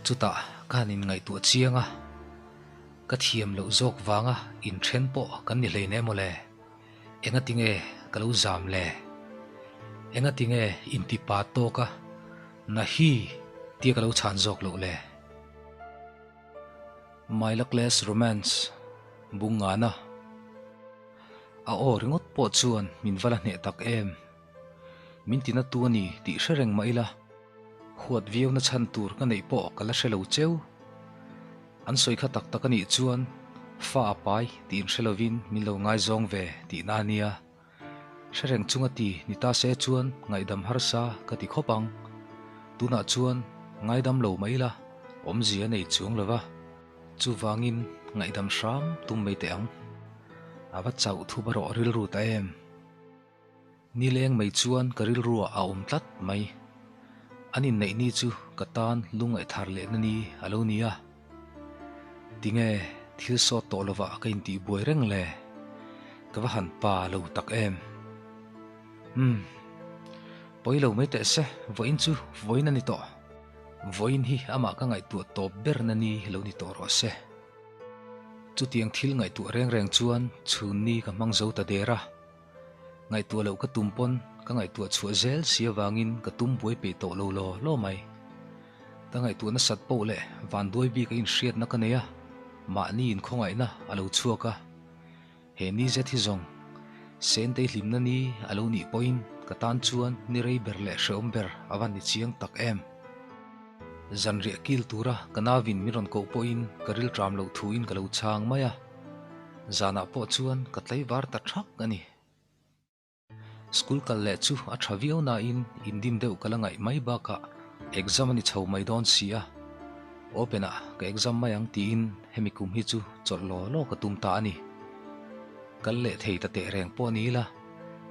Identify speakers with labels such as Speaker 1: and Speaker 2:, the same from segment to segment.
Speaker 1: Chutah ka han inngaihtuah chiang a, ka thiam loh zawk vanga inthen pawh kan ni hleinem mawle. Engatinge ka lo zam le? Engatinge intipa tawka na hi tia ka lo chhan zawk loh le? My Luckless Romance bung ngana a aw ringawt pawh chuan min va la hneh tak em? Min tina tu a ni tih hre reng mah ila, huat viauna chhan tur ka neih pawh ka la hre lo cheu. An sawi kha tak tak a nih chuan fa a pai tih inhre lovin min lo ngaizawng ve tihna a nia. Hre reng chunga ti ni ta se chuan ngaihdam harsa ka ti khawp ang. Tunah chuan ngaidam lo mah ila awmzia a nei chuang lo va, chuvangin ngaihdam hram tum mai teh ang. A va chauh thup a rawh rilru ta em? Nileng mai chuan ka rilruah a awm tlat mai. An inneih ni chu ka tan lungngaihthar lehna ni a lo ni a. Tinge thil sawt tawh lovah ka intih buai reng le? Ka va han pa lo tak em? Umm. Pawi lo mai teh se, vawiin chu vawiin a ni tawh. Vawiin hi amah ka ngaihtuah tawp berna ni lo ni tawh rawh se. Chutiang thil ngaihtuah reng reng chuan chhun ni ka hmang zo ta der a. Ngaihtuah loh ka tum pawn ka ngaihtuah chhuah zel si avangin ka tum buai peih tawh lo law law mai. Ka ngaihtuah nasat poh leh vanduai bik a inhriatna ka nei a, mahni inkhawngaihna a lo chhuak a. He ni zet hi zawng Sentei hlimna ni a lo nih pawhin ka tan chuan ni rei ber leh hrehawm ber a va ni chiang tak em. Zanriah kil tura ka navin min rawn koh pawhin ka rilṭam loh thuin ka lo chhang mai a. Zanah pawh chuan ka tlaivar ta thak a ni. School kal leh chu a tha viau nain indim deuh ka la ngaih mai bakah exam a ni chho mai dawn si a, open ah ka exam mai ang tiin hemi kum hi chu chawlh law law ka tum ta a ni. Kal leh thei ta teh reng pawh ni ila,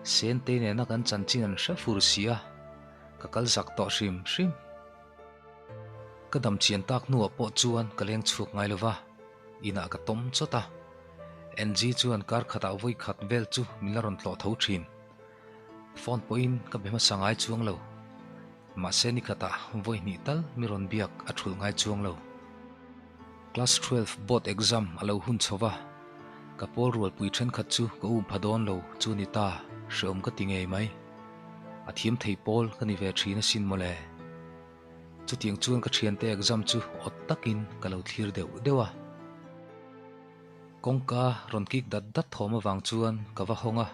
Speaker 1: Sentei nena kan chanchin an hre fur si a, ka kal zak tawh hrim hrim. Ka dam chian tak hnuah pawh chuan ka leng chhuak ngai lova. Inah ka tawm chawt a, Angie chuan kar khatah vawi khat vel chu min la rawn tlawh tho thin. Phone pawhin ka be hmasa ngai chuang lo. Mahse ni khatah vawi hnih tal mi rawn biak a thulh ngai chuang lo. Class 12 board exam a lo hun chho va, ka pawl rualpui thenkhat chu ka um pha dawn lo chu ni ta, hreawm ka ti ngei mai. A thiam thei pawl ka ni ve thin asin mawle. Chutiang chuan ka thiante exam chu awt takin ka lo thlir deuh deuh a. Kawngka rawn kik dat dat thawm avang chuan ka va hawng a,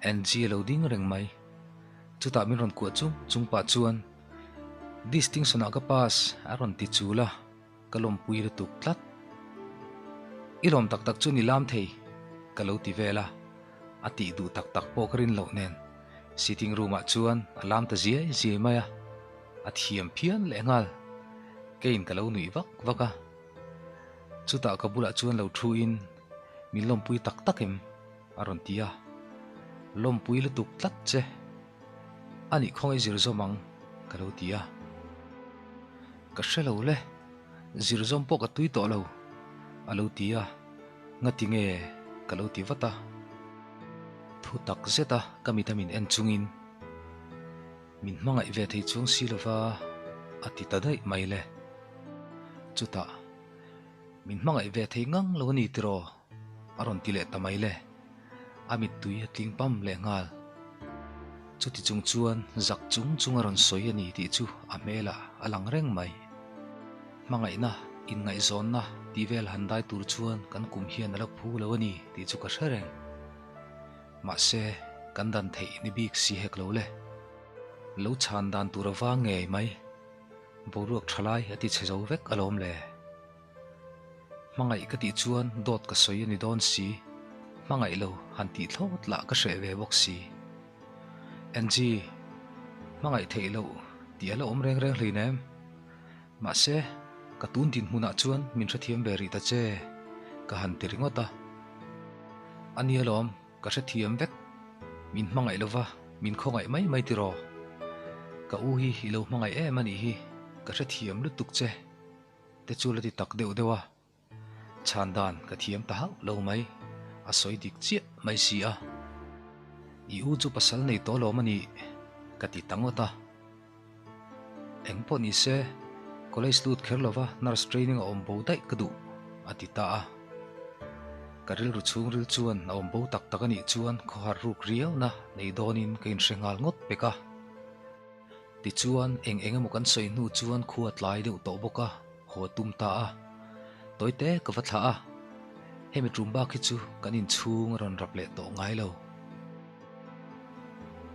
Speaker 1: Angie a lo ding reng mai. Chutah min rawn kuah chung chung pah chuan Distinction ah ka pass a rawn ti chul a, ka lawmpui lutuk tlat. I lawm tak tak chu ni lam thei ka lo ti vel a, a tih duh tak tak pawh ka rin loh nen sitting room ah chuan a lam ta ziai ziai mai a, a thiam phian leh nghal. Keiin ka lo nuih vak vak a, chutah ka bulah chuan lo thu in min lawmpui tak tak em a rawn ti a, lawmpui lutuk tlat che a nih khawngaih zir zawm ang ka lo ti a. Ka hre lo le, zir zawm pawh ka tui tawh lo, a lo ti a, ngati nge ka lo ti vat a. Thu tak zet a ka mit a min en chungin, Min hmangaih ve thei chuang si lova, a ti ta daih mai le. Chutah, Min hmangaih ve thei ngang lo a ni tiraw? a rawn ti leh ta mai le. A mittui a tling pam leh nghal. Chuti chung chuan zak chung chung a rawn sawi a ni tih chu a hmelah a lang reng mai. Hmangaihna, inngaihzawnna tih vel han dai tur chuan kan kum hian a la phu lo a ni tih chu ka hre reng. Mahse, kan dan theih ni bik si hek lo le. Lo chhan dan tur a vang ngei mai. Boruak tha lai a ti chhe zo vek alawm le. Hmangaih ka tih chuan dawt ka sawi a ni dawn si, hmangaih lo han tih thlawt lah ka hreh ve bawk si. Angie, hmangaih theih loh tih a la awm reng reng hlei nem. Mahse, ka tun dinhmunah chuan min hrethiam ve rih ta che, ka han ti ringawt a. A ni alawm, ka hrethiam vek. Min hmangaih lova, min khawngaih mai mai tiraw. Ka u hi i lo hmangaih em a nih hi, ka hrethiam lutuk che. Te chu la ti tak deuh deuh a, chhan dan ka thiam ta hauh lo mai, a sawi dik chiah mai si a. I u chu pasal nei tawh lawm a nih ka ti ta ngawt a. Eng pawh ni se, College lut kher lova nurse training a awm bo daih ka duh, a ti ta a. Ka rilru chhungril chuan a awm bo tak tak a nih chuan khawhar ruk riauna nei dawnin ka inhre nghal ngawt pek a. Tichuan eng eng emaw kan sawi hnu chuan khua tlai deuh tawh bawk a, haw tum ta a. Tawite ka va thlah a, hemi tum bak hi chu kan inchhung a rawn rap leh tawh ngai lo.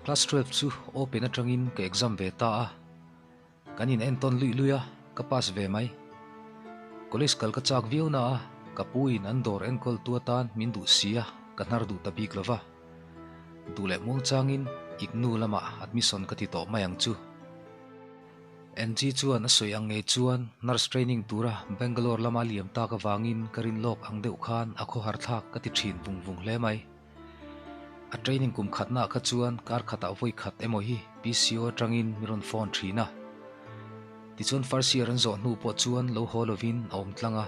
Speaker 1: Class 12 chu open atangin ka exam ve ta a. Kan in entawn luih luih a, ka pass ve mai. College kal ka chak viau na a, ka pu in an dawr enkawl tu atan min duh si a, ka hnar duh ta bik lo va. Duh leh muang changin IGNOU lamah admission ka ti tawh mai ang chu. Angie chuan a sawi ang ngei chuan nurse training tura Bangalore lama liam tak avangin ka rin lawk ang deuh khan a khawhar thlak ka ti thin vung vung hle mai. A training kum khatnaah kha chuan kar khatah vawi khat emaw hi PCO atangin mi rawn phone thin a. Tichuan first year an zawh hnu pawh chuan lo haw lovin a awm tlang a.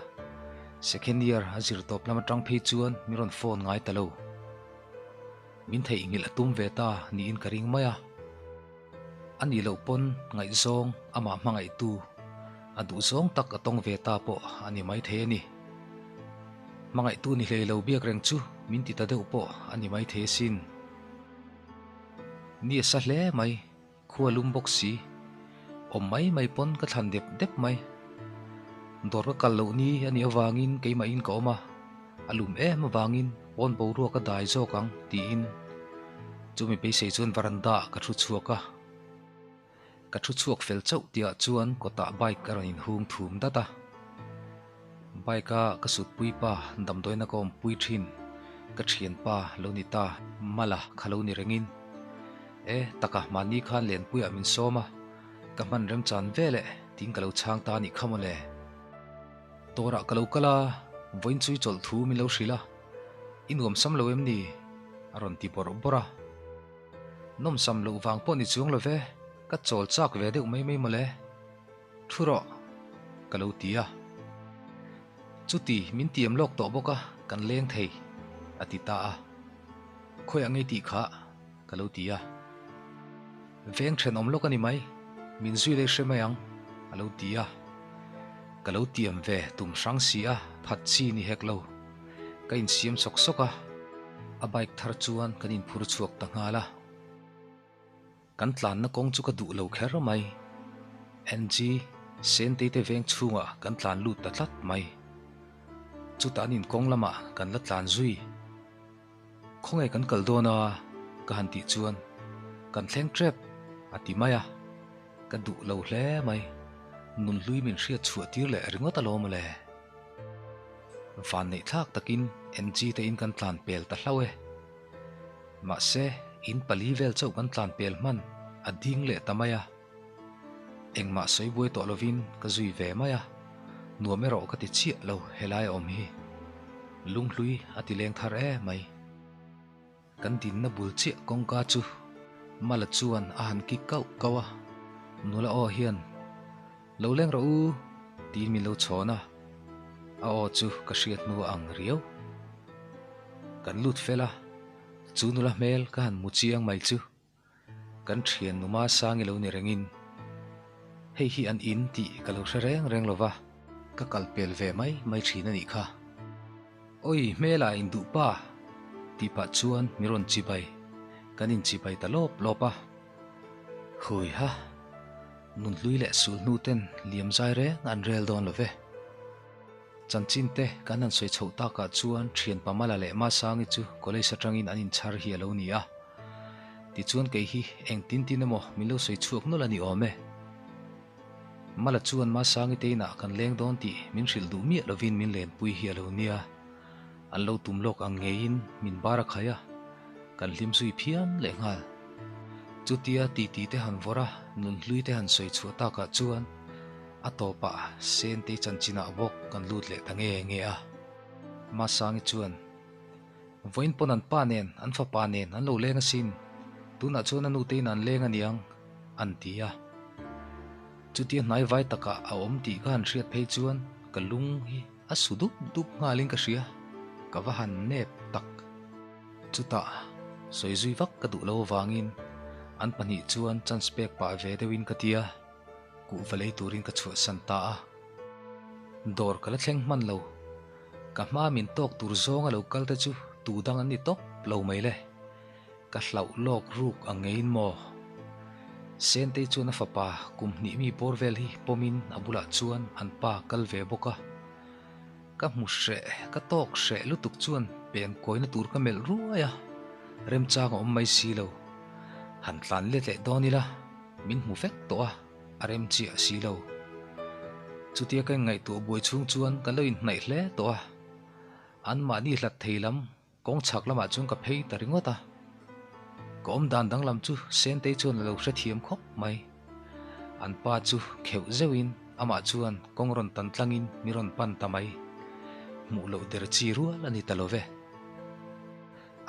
Speaker 1: Second year a zir tawp lam atang phei chuan mi rawn phone ngai ta lo. Min theihnghilh a tum ve ta niin ka ring mai a. A nih loh pawn ngaihzawng amah hmangaihtu a duhzawng tak a tawng ve ta pawh a ni maithei a ni. Hmangaihtu ni hlei lo biak reng chu min ti ta deuh pawh a ni maithei asin. Ni a sa hle mai, khua lum bawk si. Awm mai mai pawn ka thlan dep dep mai. Dawr ka kal loh ni a nih avangin keimahin ka awm a. A lum em avangin pawn boruak a dai zawk ang tiin chumi beisei chuan veranda ah ka thu chhuak a. Ka thu chhuak fel chauh tihah chuan kawtah bike a rawn inhung thum dat a. Bike a ka sutpui pa damdawiina ka awmpui thin ka thianpa lo ni ta Mala kha lo ni rengin e taka mahni khan Lenpuiah min sawm a, ka hman remchan vel e tiin ka lo chhang ta a nih kha mawle. Dawrah ka lo kal a, vawiin chu i chawlh thu min lo hrilh a, i nuam sam lo em ni? a rawn ti bawrh bawrh a. Nawm sam loh vang pawh ni chuang lo ve, ka chawl chak ve deuh mai mai mawle. Thu rawh, ka lo ti a. Chuti min tiam lawk tawh bawk a, kan leng thei, a ti ta a. Khawiah ngei tih kha? ka lo ti a. Veng thenawm lawk a ni mai, min zui leh hre mai ang, a lo ti a. Ka lo tiam ve tum hrang si a, phat chi ni hek lo. Ka insiam sawk sawk a, a bike thar chuan kan inphur chhuak ta nghal a. Kan tlanna kawng chu ka duh lo kher mai. NG, Sentei te veng chhungah kan tlan lut ta tlat mai. Chutah an inkawng lamah kan la tlan zui. Khawnge kan kal dawn a? ka han tih chuan kan thleng tep a ti mai a, ka duh lo hle mai. Nunhlui min hriat chhuah tir leh ringawt alawm mawle. Vanneih thlak takin NG te in kan tlan pel ta hlauh e. Mahse, in pali vel chauh kan tlan pel hman a ding leh ta mai a. Engmah sawi buai tawh lovin ka zui ve mai a, nuam erawh ka ti chiah lo helai a awm hi. Lunghlui a ti leng thar e mai. Kan dinna bul chiah kawngka chu Mala chuan a han kik kauh kauh a, nula aw hian, Lo leng rawh u, tiin min lo chhawn a, a aw chu ka hriat hnu a ang riau. Kan lut fel a, chu nula hmel ka han mu chiang mai chu. Kan thian numa sang i lo ni rengin hei hi an in tih ka lo hre reng reng lo va, ka kal pel ve mai mai thin a nih kha. Awi hmela in duh pa tih pah chuan mi rawn chibai, kan in chibai ta lawp lawp a. Hui ha, nunhlui leh sulhnu ten liam zai reng an rel dawn lo ve. Chanchin te kan han sawi chhoh takah chuan thian Pamala leh Masangi chu college atangin an inchhar hi a lo ni a. Tichuan kei hi eng tin tin emaw min lo sawi chhuak nawlh a ni awm e. Mala chuan Masangi te inah kan leng dawn tih min hrilh duh miah lovin min lenpui hi a lo nia. An lo tum lawk ang ngeiin min bar a khai a, kan hlim zui phian leh nghal. Chutia titi te han vawrh a, nunhlui te han sawi chhuah takah chuan A tawpah Sentei chanchinah bawk kan lut leh ta nge nge a. Masangi chuan, Vawiin pawn an pa nen, an fapa nen an lo leng asin. Tunah chuan a nuteiin an leng aniang, an ti a. Chutia hnai vai takah a awm tih ka han hriat phei chuan ka lung hi a su dup dup nghalin ka hria, ka va han nep tak. Chutah, sawi zui vak ka duh lo avangin an pahnih chuan chance pek pah ve deuhin ka ti a. Kuhva lei turin ka chhuahsan ta a. Dawr ka la thleng hman lo. Ka hma min tawk tur zawnga lo kal te chu tu dang an ni tawp lo mai le. Ka hlauh lawk ruk ang ngeiin maw? Sentei chuan a fapa kum hnih mi bawr vel hi pawmin a bulah chuan an pa kal ve bawk a. Ka hmu hreh, ka tawk hreh lutuk chuan pen kawina tur ka melh ruai a, remchang a awm mai si lo. Han tlan let leh dawn ila, min hmu vek tawh a, a rem chiah si lo. Chutia ka inngaihtuah buai chhung chuan ka lo inhnaih hle tawh a, anmahni hlat thei lam Kawng chhak lamah chuan ka phei ta ringawt a, ka awm dan danglam chu Sentei chuan a lo hrethiam khawp mai. An pa chu kheuh zeuhin amah chuan kawng rawn tan tlangin mi rawn pan ta mai. Hmuh loh der chi rual a ni ta lo ve.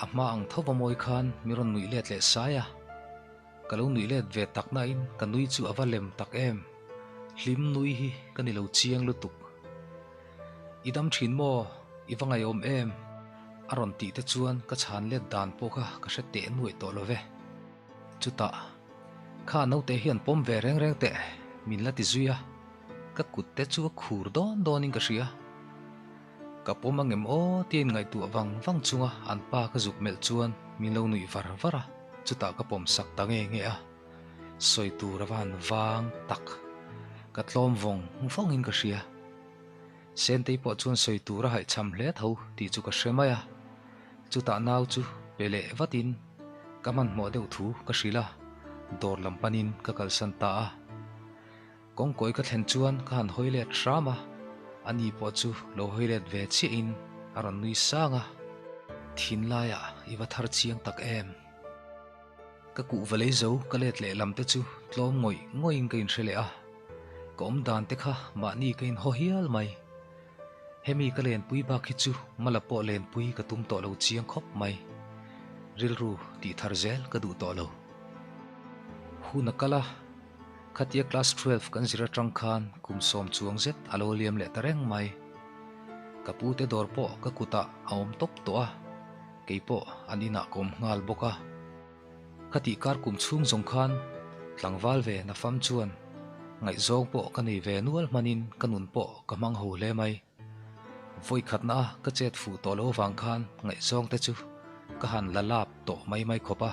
Speaker 1: A hma ang tho va mawi khan mi rawn nuih let leh sai a. Ka lo nuih let ve tak nain ka nui chu a va lem tak em. Hlim nui hi ka ni lo chiang lutuk. I dam thin maw? I va ngaihawm em? A rawn tih te chuan ka chhan let dan pawh kha ka hre teh nuaih tawh lo ve. Chutah, Kha naute hian pawm ve reng reng teh, min la ti zui a, ka kut te chu a khur dawn dawnin ka hria. Ka pawm angem aw tia inngaihtuah vang vang chunga an pa ka zuk melh chuan min lo nuih var var a, chutah ka pawm sak ta nge nge a. Sawi tur a va han vang tak, ka tlawm vawng vawngin ka hria. Sentei pawh chuan sawi tur a haihchham hle tho tih chu ka hre mai a, chutah nau chu pe leh vatin ka hmanhmawh deuh thu ka hrilh a, dawr lam panin ka kalsan ta a. Kawngkawi ka thlen chuan ka han hawi let hram a, ani pawh chu lo hawi let ve chiahin a rawn nui sang a. Thinlaiah i va thar chiang tak em? Ka kuhva lei zo ka let leh lam te chu tlawm ngawih ngawihin ka inhre leh a, ka awm dan te kha mahni ka inhaw hial mai. Hemi ka lenpui bak hi chu mala pawh lenpui ka tum tawh lo chiang khawp mai. Rilru tih thar zel ka duh tawh lo. Hun a kal a, khatia class 12 kan zir atang khan kum sawm chuang zet a lo liam leh ta reng mai. Ka pute dawr pawh ka kutah a awm tawp tawh a. Kei pawh an inah ka awm nghal bawk a. Ka tih kar kum chhung zawng khan tlangval ve nafam chuan ngaihzawng pawh ka nei ve nual hmanin ka nun pawh ka hmang ho hle mai. Vawi khatna a ka chet fuh tawh lo avang khan ngaihzawng te chu ka han la lap tawh mai mai khawp a.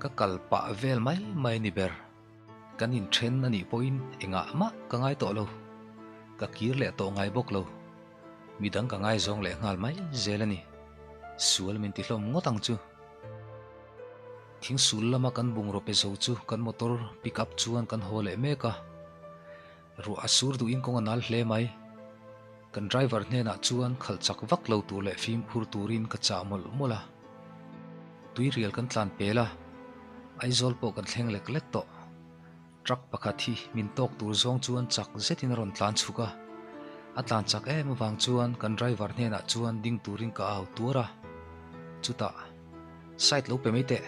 Speaker 1: Ka kal pah vel mai mai ni ber. Kan inthen a nih pawhin engah mah ka ngai tawh lo. Ka kir leh tawh ngai bawk lo. Midang ka ngaizawng leh nghal mai zel a ni. Sual min ti hlawm ngawt ang chu. Thingsul lama kan bungraw pe zo chu kan motor pick up chuan kan haw leh mek a. Ruah a sur duhin kawng a nal hle mai. Kan driver hnenah chuan khalh chak vak lo tur leh fimkhur turin ka chah mawlh mawlh a. Tuirial kan tlan pel a, Aizawl pawh kan thleng lek lek tawh. Truck pakhat hi min tawk tur zawng chuan chak zetin a rawn tlan chhuk a, a tlan chak em avang chuan kan driver hnenah chuan ding turin ka au tuar a, chutah side lo pe mai teh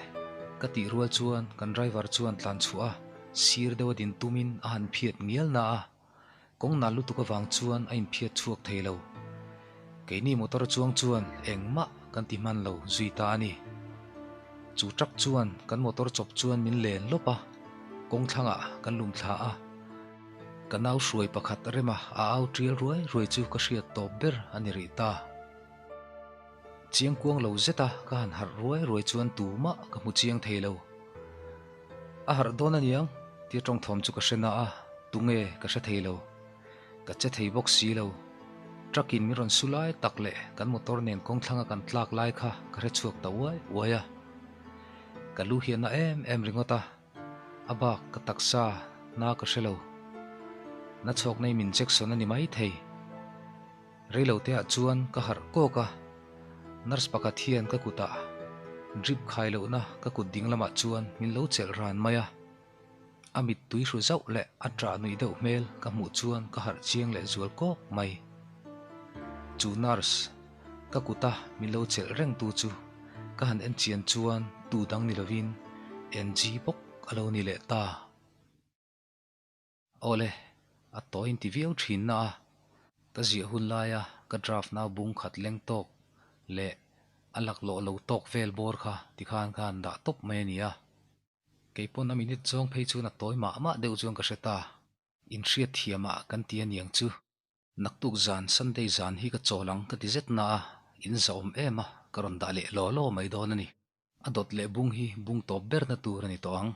Speaker 1: ka tih rual chuan kan driver chuan tlan chhuah a, sir deuh a din tumin a han phiat ngial na a, Kawng nal lutuk avang chuan a inphiat chhuak thei lo. Keini motor chuang chuan engmah kan ti hman lo zui ta a ni. Chu truck chuan kan motor chawp chuan min len lawp a, kawng thlangah kan lum thla a. Ka nau hruai pakhat rema a au tial ruai ruai chu ka hriat tawp ber a ni rih ta. Chiangkuang lo zeta ka han harh ruai ruai chuan tumah ka hmu chiang thei lo. A harh dawn aniang tia tawng thawm chu ka hre na a, tunge ka hre thei lo. Ka che thei bawk si lo. Truck in min rawn su lai tak leh kan motor nen kawng thlanga kan tlak lai kha ka hre chhuak ta uai uai a. Ka lu hi a na em em ringawt a, a bak ka taksa na ka hre lo. Na chhawk nei min Jackson a ni mai thei. Reiloteah chuan ka harh kawk a, nurse pakhat hian ka kutah drip khai lohna ka kut ding lamah chuan min lo chelh ran mai a. A mittui hru zauh leh a ṭah nuih deuh hmel ka hmuh chuan ka harh chiang leh zual kawk mai. Chu nurse ka kuta min lo chelh rengtu chu ka han en chian chuan tu dang ni lovin Angie bawk a lo ni leh ta. Awle, a tawi inti viau thin na a, ka ziah hun laia ka draft nau bung khat leng tawk leh a laklawh lo tawk vel bawr kha tikhan ka han dah tawp mai a ni a. Keipawn a minute zawng phei chuan a tawi mah mah deuh chuan ka hre ta. Inhriatthiamah kan ti aniang chu. Naktuk zan Sunday zan hi ka chawl ang ka ti zet na a, in zahawm em a, ka rawn dah leh law law mai dawn a ni. A dawt leh bung hi bung tawp berna tur a ni tawh ang.